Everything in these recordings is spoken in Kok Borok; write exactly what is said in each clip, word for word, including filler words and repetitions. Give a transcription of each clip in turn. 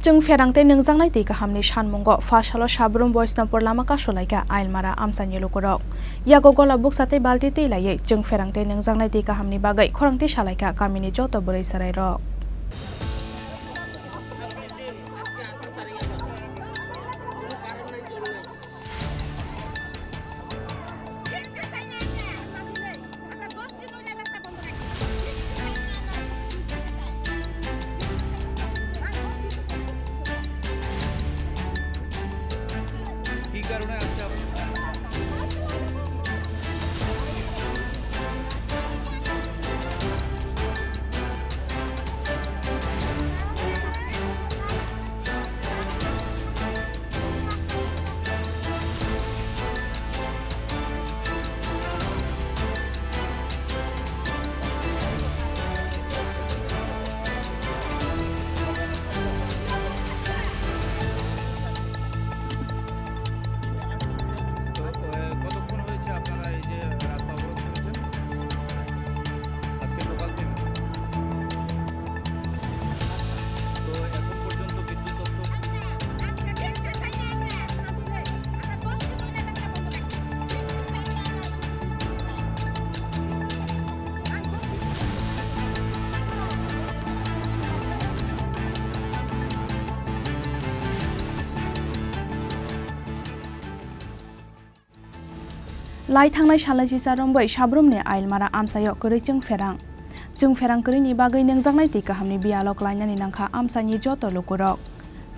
Chwng pherang tei nwngjaknai twi kahamni sanmungo pha salo Sabrum Boisnopur lama kasulaikha Ailmara amchaini lukurok. Yago gola buksa tei balti twi laiwi chwng pherang tei nwngjaknai twi kahamni bagwi khorang twi salaikha kamini joto bwrwi chwrairok. কি কারণে আজকে আপনারা তো, আহ, কতক্ষণ হয়েছে আপনারা এই যে রাস্তা অবরোধ করেছেন? আজকে সকাল থেকে? তো এখন পর্যন্ত বিদ্যুৎ তথ্য Lai thangnai salai chisa romwi Sabrumni Ailmara amchaio kwrwi chwng pherang. Chwng pherang kwrwini bagwi nwngjaknai twi kahamni biyalo klainani nangkha amchaini joto lukurok.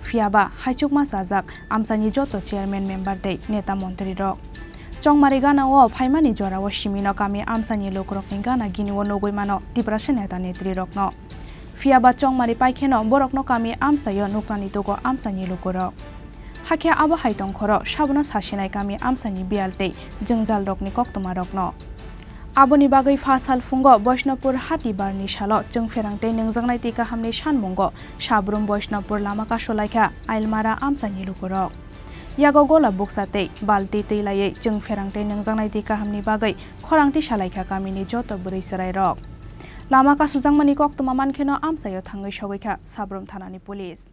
Phiyaba haichukma chajak amchaini joto chairman member tei neta montrirok. Chongmari ganao phaimani jorao simino kami amchaini lukurokni gana ginio nugwi mano Tiprasa neta netrirokno. Phiyaba chongmari paikheno borokno kami amchaio nuknani tugo amchaini lukurok. Hakhe abo hai tongkhoro sabono sasinai kami amchaini biyal tei jwngjalrokni koktwmarokno. Aboni bagwi pha salphungo Boisnopur hati barni salo chwng pherang tei nwngjaknai twi kahamni sanmungo Sabrum Boisnopur lama kasulaikha Ailmara amchaini lukurok. Yago gola buksa tei balti twi laiwi chwng pherang tei nwngjaknai twi kahamni bagwi khorang twi salaikha kamini joto bwrwi chwrairok. Lama kasujakmani koktwma mankheno amchaio thangwi sogwikha Sabrum thanani police.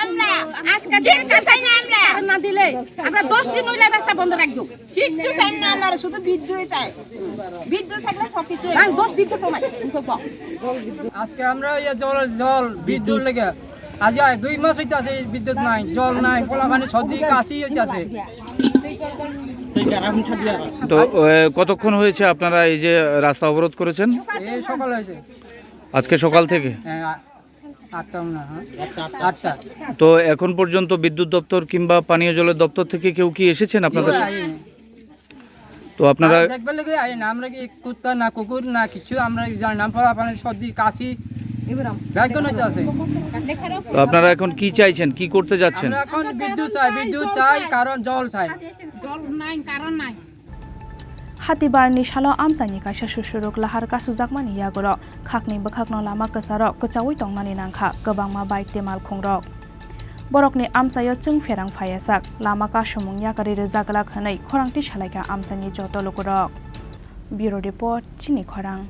আমরা আজকে দিন চাই না আমরা। কারেন্ট না দিলে আমরা দশ দিন হইলে রাস্তা বন্ধ রাখবো। কিচ্ছু চাই না আমরা, শুধু বিদ্যুৎ চাই। বিদ্যুৎ থাকলে সব কিছু হয়। দশ দিন তো তোমার। আজকে আমরা এই যে জল, জল, বিদ্যুৎ লেগে আজ এই দুই মাস হইতাছে বিদ্যুৎ নাই, জল নাই, পোলা পানি সর্দি কাশি হইতাছে। তো, এ, কতক্ষণ হয়েছে আপনারা এই যে রাস্তা অবরোধ করেছেন? এই সকাল হয়েছে। আজকে সকাল থেকে? হ্যাঁ, আ-, আটটা মনে হয়। আটটা। তো এখন পর্যন্ত বিদ্যুৎ দপ্তর কিংবা পানীয় জলের দপ্তর থেকে কেউ কি এসেছেন আপনাদের? না, আইনি। তো আপনারা আর দেখবার লাগি আই না, আমরা কি কুত্তা না কুকুর না কিছু, আমরা জানি না, পোলা পানি সর্দি কাশি এগুলো। বেগুন হইতে আছে। তো আপনারা এখন কি চাইছেন, কি করতে যাচ্ছেন? আমরা এখন বিদ্যুৎ চাই, বিদ্যুৎ চাই, কারণ জল চাই। জল নাই, কারণ নাই। Hati barni salo amchaini kaisa susuruk lahar kasujakmani yagoro khakni bwkhakno lama kwcharo kwchaui tongmani nangkha kwbangma bike tei malkhungrok. Borokni amchaio chwng pherang phaiyasak lama kasumung yakarwi rwjaglak hwnwi khorang twi salaikha amchaini joto lukurok. Bureau Report, Chini Khorang.